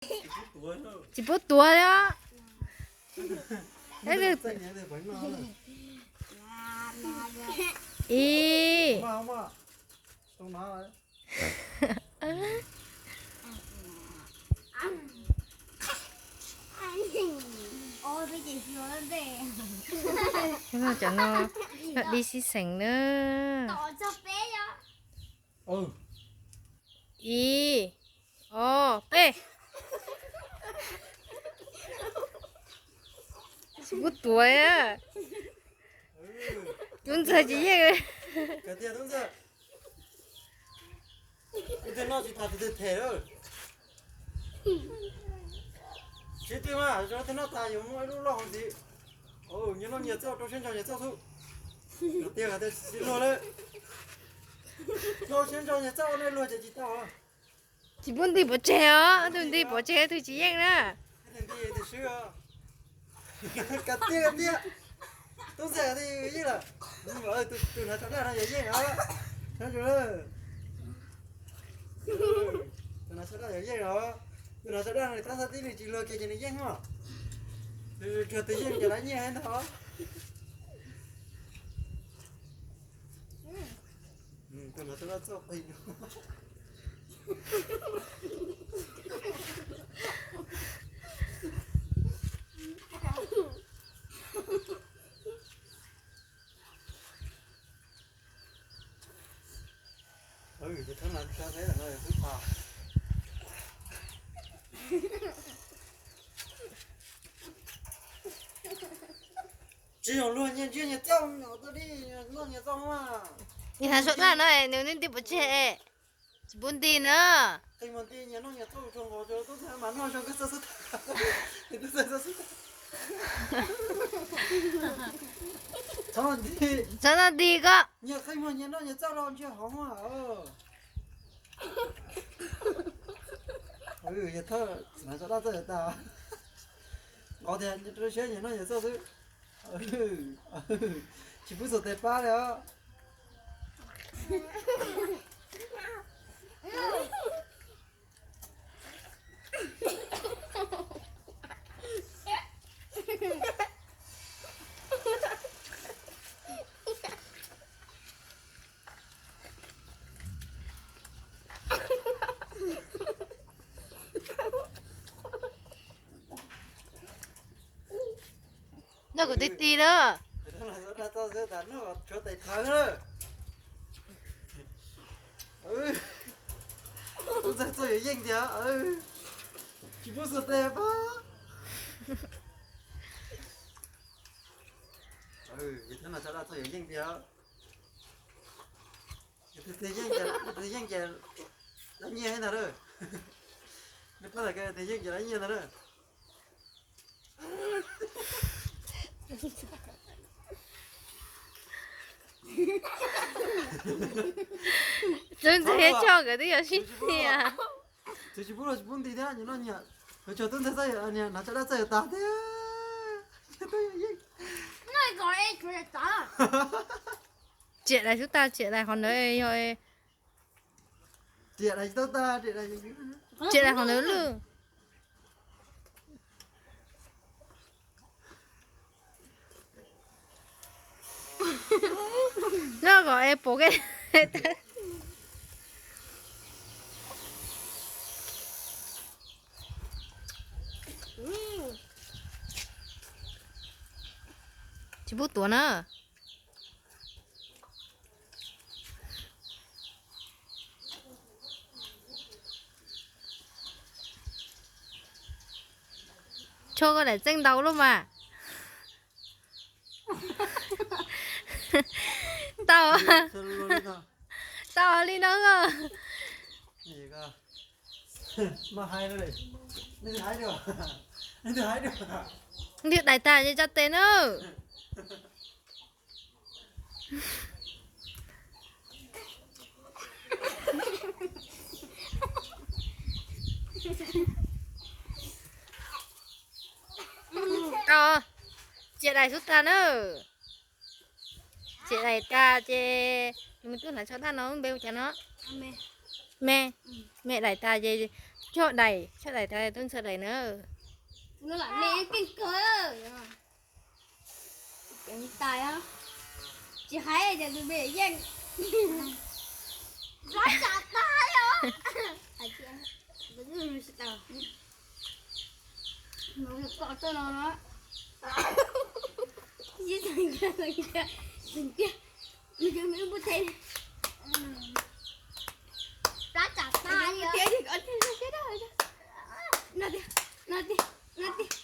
Tsis pub tuav li os. Ib, cov no yog dib sib xeem na. Ib, ob, peb. Tsis pub tuav. Tub ntxawg tsis yeej. Tus twg noj tsis tas tus twg them lawm. Tsis twg mas, tus twg noj tas yuav muaj ib lub loj hauv ntxiv. Nyias noj nyias txoj, rau siab ntso nyias txoj xwb. Tiag tiag tsis luag lawm. Rau siab ntso nyias txoj, nej luag ces tsis tau. Tsis pub nti pov tseg os, tus nti pov tseg tus tsis yeej na. Kav tiag kav tiag. Tub ntxawg yeej lawm. Tus hnav tsho daj no yog yeej os. Tus hnav tsho daj yog yeej os. Tus hnav tsho daj no tab xav tib nws tsis luag kiag ces nws yeej os. Kawg tus yeej ces lawv nyiaj ntag. Tus hnav tsho daj txoj plig. Tsis yog luag nyias ntsiab nyias txoj, noj nyias txoj. Nws hnav tsho daj no nws nti pov tseg, tsis pub nti na. Txhob nti koj. Nqov tias rau siab nyias noj nyias txoj xwb. Tsis pub xuas tes pab li os. Noj kuv ti ti na. Tsuav tes plhawv na. Tub ntxawg txoj yuav yeej tiag. Tsis pub xuas tes pab. Txoj yuav yeej tiag. Tus yeej ces lawv nyiaj ntag na. Nej pab tas tus yeej ces lawv nyiaj ntag na. Tub ntxawg thiab Choj nkawd twb yuav sib ntiag. Tsis pub los tsis pub nti thiab, nyias noj nyias. Tub ntxawg txoj, hnav tsho daj txoj yuav tas thiab. Tsiam dais xub tag, tsiam dais qhov ntawd yog. Tsiam dais qhov ntawd lwj. Noj kom es pom ke. Tsis pub tuav na. Tshuav koj daim txeeb ntau luaj mas. Tau, tau li no. Nws daim tag ces tso tes na. Tsiam dais xub tag na. Tsiam dais tag ces nws tuaj hnav tsho daj no, npe hu cas no? Me, me dais tag ces Choj dais, choj dais tau, tub ntxhais dais na. Tus no lam me keej kawg. Ceev tais, tsis hais ces tus me yeej. Rab tsam tas os. Kom tau no no. Ib txhais tiag, txhais tiag, txhais tiag, nws cov me lub npua teb. Rab tsam tas os. No tiag, no tiag, no tiag.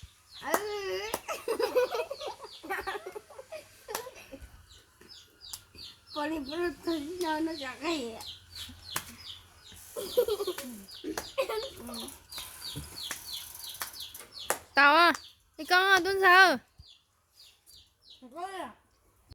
Pom li pom li tag no no tsam qe. Tau, ib koob tub ntxhais.